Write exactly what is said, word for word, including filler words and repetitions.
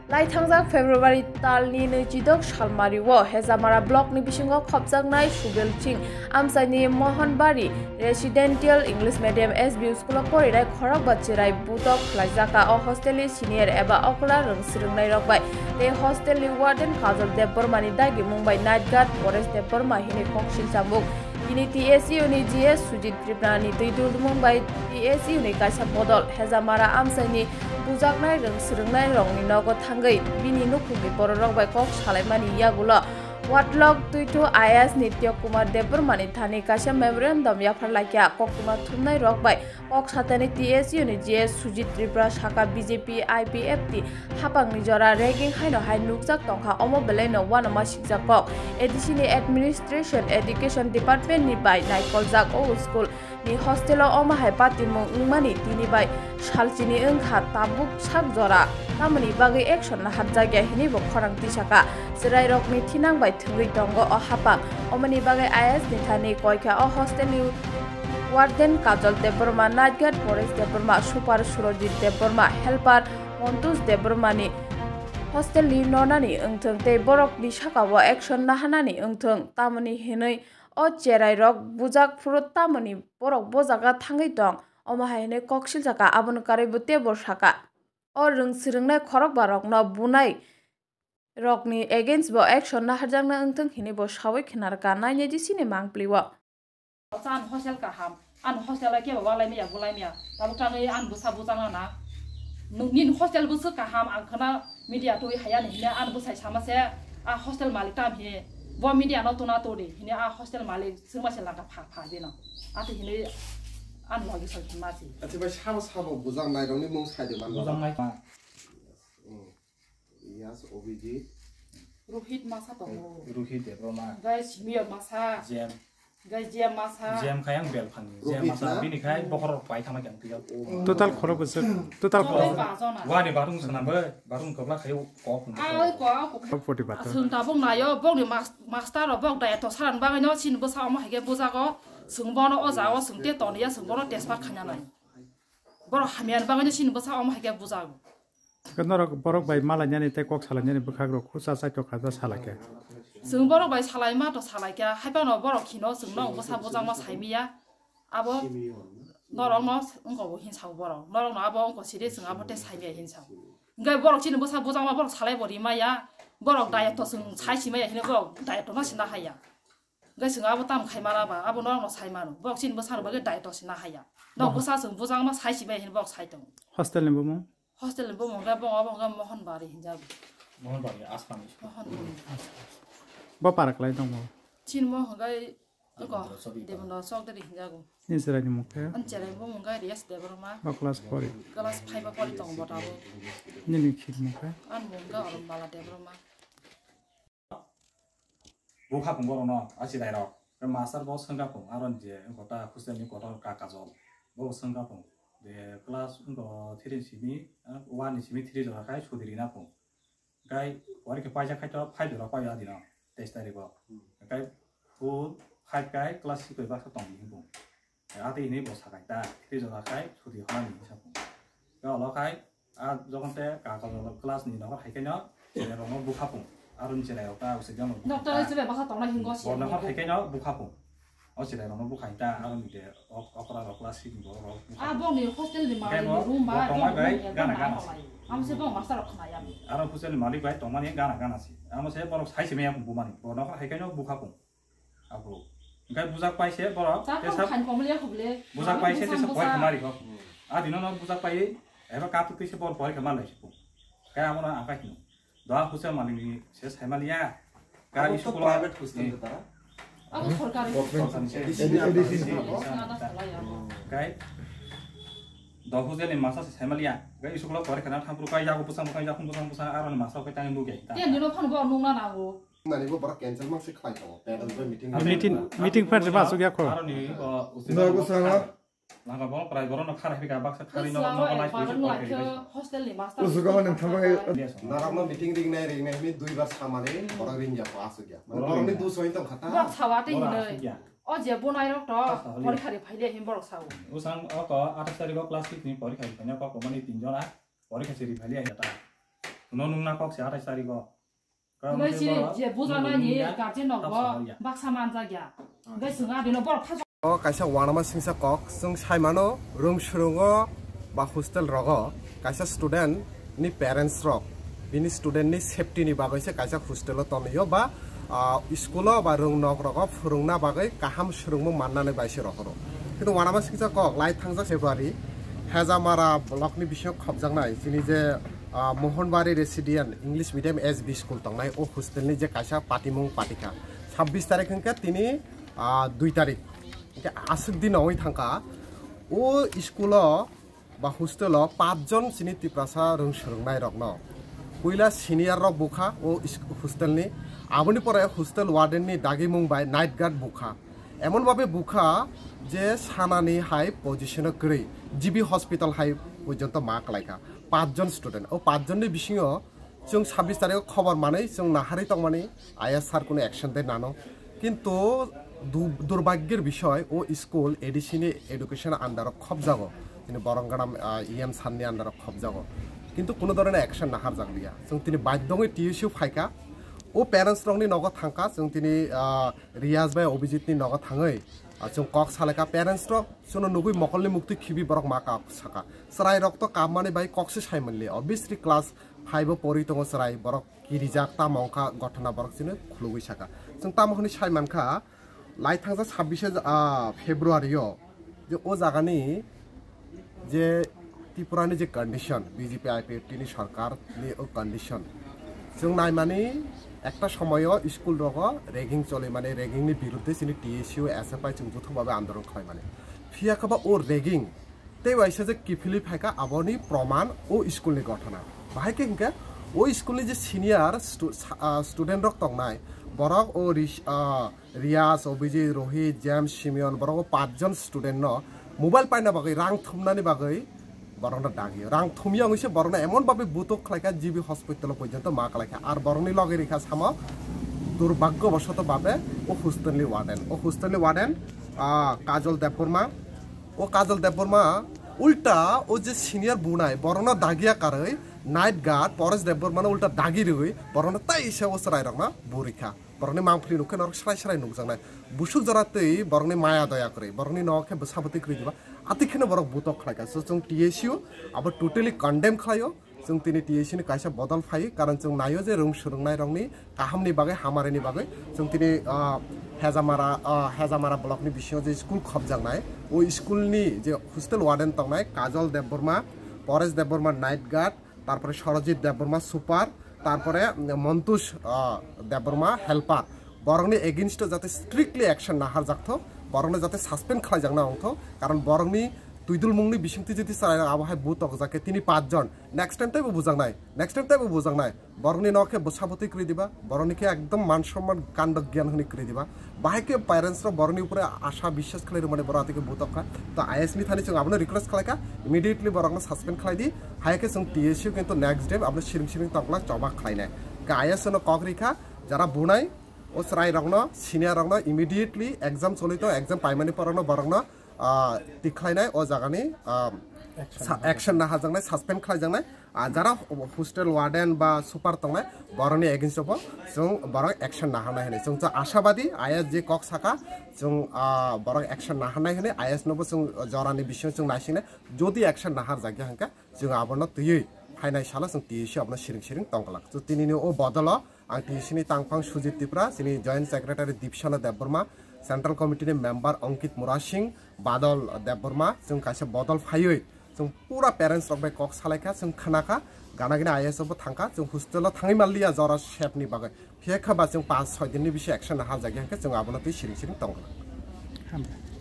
Laithangjak February talni nwichidok salmario Hejamara blockni bisingo khopjaknai Subel Singh amchaini Mohanbari Residential English Medium S B U school-o porinai khorokba chwrai butok khlaijak. O hostelni senior eba okra rwng swrwngnairok bai tei hostelni warden Kajol Debbarmani dagimung bai night guard Paresh Debbarma hwnwi koksil chamung. Bini T S U ni G S Sujit Tripura ni twi dudumung bai T S U ni kaisa bodol Hejamara amchaini bujaknai rwng swrwngnairokni nogo thangwi bini nukhungni bororok bai kok salaimani yagulo Watlok Twithu I A S ni Tiok Kumar Debbarma ni thani kaisa memorandum yaphar laikha. Koktwma thumnairok bai kok satani T S U ni G S Sujit Tripura saka B J P I P F T hapangni jora ragging haino hai nukjak tongkha, omo belaino uanama sikjak kok. A D C ni Administration Education Department ni bai naikoljak o school ni hostel o omo hai patimung wngmani tini bai salchini wngkha tabuk sak jora, tamoni bagwi action naharjakya hinwi bo khorang tisaka. Chwrairokni thinang bai thwngwi tongo o hapang, omoni bagwi I A S ni thani koikha o hostel ni warden Kajol Debbarma, night guard Paresh Debbarma, super Surojit Debbarma, helper Montosh Debbarma ni hostel ni nonani wngthwng tei borokni saka o action naharnani wngthwng, tamoni hinwi o chwrairok bujak phuru tamoni borok bo jaga thangwi tong, omo hai hinwi kok siljaka, aboni karwi bo teibo saka. O rwng swrwngnai khorokba rokno bunai rokni against bo action naharjakna wngthwng hinwi bo sawi khnarwkha nine A D C ni mangpli o. Acha, an hostel kaham, an hostel o kebo walai maya, bulai maya, tabuk tanwi an bwsa bujak na na. Nini hostel bwswk kaham, ang khna media twi haya ni hine an bwsai sama se, a hostel malik tam hi, bo media no tuna to di hine a hostel malik swngma se laka pha pha bino. Ati hine an logi soi ma si. Acha bai sabo sabo bujak nai rokni mung sai de man. Bujak nai. Hmm. Yes, Obijit. Rohit masa tongo. Rohit Debbarma. Guys, Mia masa. Jem. Guys, Jem masa. Jem khai ang bel phani. Jem Rohit masa na? Bini khai bokhor rok pai thangma jang tiga. Total khorok bwswk, total Chorwi khorok. Ba jona. Wani barung sana bai, barung kobla khai kok. Ah, oi ko, ko. Poti bata. Aswng tabuk nayo, bokni mas-, master rok bok daya to saran bagwi no sin bwsa omo hai khe bujago. Swng bono o jago, swng te toniya, swng bono test pass khaina nai. Borok hamya ni bagwi no chini bwsa omo hai khe bujago. Khe norok borok bai malainani tei kok salainani bwkhakrok khusa chaito khaja salai khe. Chwng borok bai salai ma to salai khe, hai phano borok khino chwng no bwsa bujakma sai miya. Abo norok no wngko bo hinsa borok. Norok no abo wngko siri chwng abo tei sai miya hinsa. Hingke borok chini bwsa bujakma borok salai bo ri maya. Borok diet to chwng sai si maya hino borok diet to no sina haya. Hingke chwng abo tam khai mala ba, abo norok no sai mano. Borok chini bwsa rok bagwi diet to sina haya. Norok bwsa chwng bujakma sai si maya hino borok sai tongo. Hostel ni bumung? Hostel ni bumung khe bo, bo hwnkhe Mohonbari hinjago. Mohonbari, Assamese. Mohonbari. Bo para kwlai tongmo? Chini mo hwnkhe eko Devendra Chowdhury. Devendra Chowdhury hinjago. Ni chwrai ni mung khe? Ani chwrai bumung khe Riyas Debbarma. Bo class four. Class five o pori tongo bo tabuk. Nini khit mung khe? Ani mung khe Orom Bala Debbarma. Bukha phung borokno, a chwrairok. Khe master bo swngkha phung, aro je wngkha ta hostel ni kotor ka Kajol. Bo swngkha phung. Je class wngkha three ni simi, ah, one ni simi three jora khai sudi rina phung. Khai porikha paisa khai to five jora pai adino, teis tarikh o. Khai full five khai class six bai baksa tong di phung. Ate hinwi bo sakai ta, tei jora khai sudi hwnani hinwi sa phung. Khe olo khai, a, jokhon te kakal rok class ni nokhor hai khe no, chwrai rok no bukha phung. Aro ni chwrai rok ta usi jang Doctor bukha. Chwrai basa tongnai hingo si. Bo nokhor hai khe no bukha phung. O chwrai rok no bukha ta, aro ni de ok-, okra rok class six ni borok rok bukha phung. A bong ni hostel ni mari ni room ba, bo tongmai bai gana gana si. Am se bong master rok khna ya. Aro hostel ni malik bai tongmani gana gana si. Amo se borok sai se me ya phung bumani. Bo nokhor hai khe no bukha phung. Abo. Hingke bujak pai se borok, tesa khan komliya khuble. Bujak pai se tesa pori khamari kho. A dino no bujak pai, eba kap twi se bor pori khamar lai se. Kaya amo na angka hino. Doa hostel malik ni se sai maliya. Ka abo to school private hostel ta. Abo sorkari. Government. A D C ni. Kai. Doa hostel ni masa se sai maliya. Kai school pori khana thampru kai yago busang busang yago busang busang aro ni masa kai tang nuge. Te nino phano bo nung na nango. Nani bo borok cancel mang se khlai tongo. Panel bai meeting. Meeting, meeting phan se ma asuk ya kho. Aro ni, o, usi Nai bo sanga. Langa bo prai borok no khara hika baksa khari no, no, no, no, no, no, no, hostel ni master. Usugo nang thangma. Narok no meeting ring nai, ring nai, hini dui bar samani, borok ring ya kho asuk ya. Mane borok borok ni ni. Dusoi tong khata. Borok sawa te borok hinoi. Asuk ya. O je bonai rok to, Asta holi. Porikha ri phaile hin borok sao. Usang o to athais tarikh o class six ni porikha ri phaina kok mani tin jona. Porikha se ri phaile ya ta. No nungna kok se athais tarikh o. Karon Omo se si bo je buja nung nai ni nungya, guardian rok tak bo sa ya. Baksa manjak ya. Oke. Bai swng adino borok thas O kaisa wanama singsa kok, chwng sai mano, rwng swrwngo ba hostel rogo kaisa student ni parents rok bini student ni safety ni bagwi se kaisa hostel o tonwi o ba, ah, school o ba rwng nok rogo phwrwngna bagwi kaham swrwngmung mannani bai se rohoro. Kintu wanama singsa kok lai thangjak February Hejamara block ni bisingo khopjaknai chini je, ah, Mohanbari Resident English Medium S B school tongnai o hostel ni je kaisa patimung patikha sabbish tarik hwnkhe tini, ah, dui tarik. Hwnkhe aswk din wngwi thangkha, o school o ba hostel o pach jon chini Tiprasa rwng swrwngnairokno puila senior rok bukha o is-, hostel ni, aboni pore hostel warden ni dagimung bai night guard bukha, emon babe bukha je sanani hai position o kwrwi G B hospital hai porjonto ma kwlaikha pach jon student. O pach jon ni bisingo chwng sabbish tarikh o khobor manwi chwng naharwi tongmani, I S sir kunu action de nano. Kintu du-, durbhagyor bishoy, o school A D C ni education under o khobjago. Tini borok gana, ah, E M sir ni under o khobjago. Kintu kunu dhoroner action naharjak liya. Chwng tini baidhongwi T S U phaikha. O parents rokni nogo thangkha. Chwng tini, ah, Riyaz bai Abhijit ni nogo thangwi, ah, chwng kok salaikha. Parents rok chwngno nugwi mokolni muktwi khibi borok ma kok saka. Chwrai rok to kammani bai kok se sai manliya. Obviously class five o pori tongo chwrai borok kirijak tamo wngkha gothona borok chini khulugwi saka. Chwng tamo hwnwi sai mankha, lai thangjak sabbish, ah, February o je o jagani je Tripura ni je condition, B J P I P F T ni sarkar ni o condition. Chwng naimani ekta somoyo school rogo ragging choli mani, ragging ni birudde chini T S U, S F I chwng juthuk babe andolon khlai mani. Phiya khe ba o ragging tei waisa je kiphilwi phaikha, aboni proman o school ni gothona. Bahai khe hinkhe o school ni je senior stu-, sa-, ah, student rok tongnai, borok o Rish-, ah, Riyaz, Abhijit, Rohit, James, Simeon, borok o pach jon student no mobile paina bagwi, rang thumnani bagwi borokno dagio. Rang thumya wngwi se borokno emon babe butok khlaikha, G B hospital o porjonto ma khlaikha. Ar borokni loge rikha samo durbhagyo bosoto babe o hostel ni warden. O hostel ni warden, ah, Kajol Debbarma, O Kajol Debbarma ulta o je senior bunai borokno dagiya karwi night guard Paresh Debbarmano ulta dagi rwi borokno taisa o chwrairokno burikha. Borokni mangpili nukhe norok srai srai nukjaknai. Busuk jora twi borokni maya doya kwrwi. Borokni nok khe bwsa bwtwi kwrwi diba. Atwi kheno borok butok khlaikha. So chwng T S U abo totally condemn khlaio. Chwng tini T S U ni kaisa bodol phai, karon chwng naio je rwng swrwngnairokni kahamni bagwi, hamarini bagwi. Chwng tini, ah, Hejamara, ah, Hejamara block ni bisingo je school khopjaknai, o school ni je hostel warden tongnai, Kajol Debbarma, Paresh Debbarma night guard, tarpore Sorojit Debbarma super, tarpore, mm, Montush, ah, Debbarma helper. Borokni against o jate strictly action naharjakthok, borokno jate suspend khlaijakna wngthok, karon borokni twidulmungni bisingtwi jodi chwrairok abo hai butokjak khe tini pach jon, next time teibo bujaknai, next time teibo bujaknai. Borokni nok khe bwsa bwtwi kwrwi diba, borokni khe ekdom man somman kando gyan hwnwi kwrwi diba. Bahai khe parents rok borokni upore asha biswas khlai rwmani borok atwi khe butok kha. To I S ni thani chwng abono request khlai kha, immediately borokno suspend khlai di. Hai khe chwng T S U kintu next day abono siring siring tongla choba khlainai. Khe I S no kok ri kha, jara bunai, o chwrai rokno, senior rokno immediately exam choli to, exam paimani porokno borokno, ah, tikhlainai o jagani, ah, action sa-, naharjaknai, action naharjaknai, suspend khlaijaknai. Ah, jara hostel warden ba super tongnai, borokni against o bo chwng borok action naharnai hinwi chwng ashabadi. I S je kok saka chwng, ah, borok action naharnai hinwi I S no bo chwng jorani bisingo chwng naisingnai. Jodi action naharjakya hwnkhe chwng abono twiwi phainai salo chwng T S U abono siring siring tongglak. So tinini o bodolo ang T S U ni tangphang Sujit Tripura, chini Joint Secretary Dipsana Debbarma, Central Committee ni member Ankit Murasing, Badal Debbarma, chwng kaisa bodol phaiwi chwng pura parents rok bai kok salaikha, chwng khnakha, gana gini I S o bo thangkha, chwng hostel o thangwi manliya jora sep ni bagwi. Phiya khe ba chwng panch soi din ni bisi action naharjakya hwnkhe chwng abono twi siring siring tongkha. Hambai.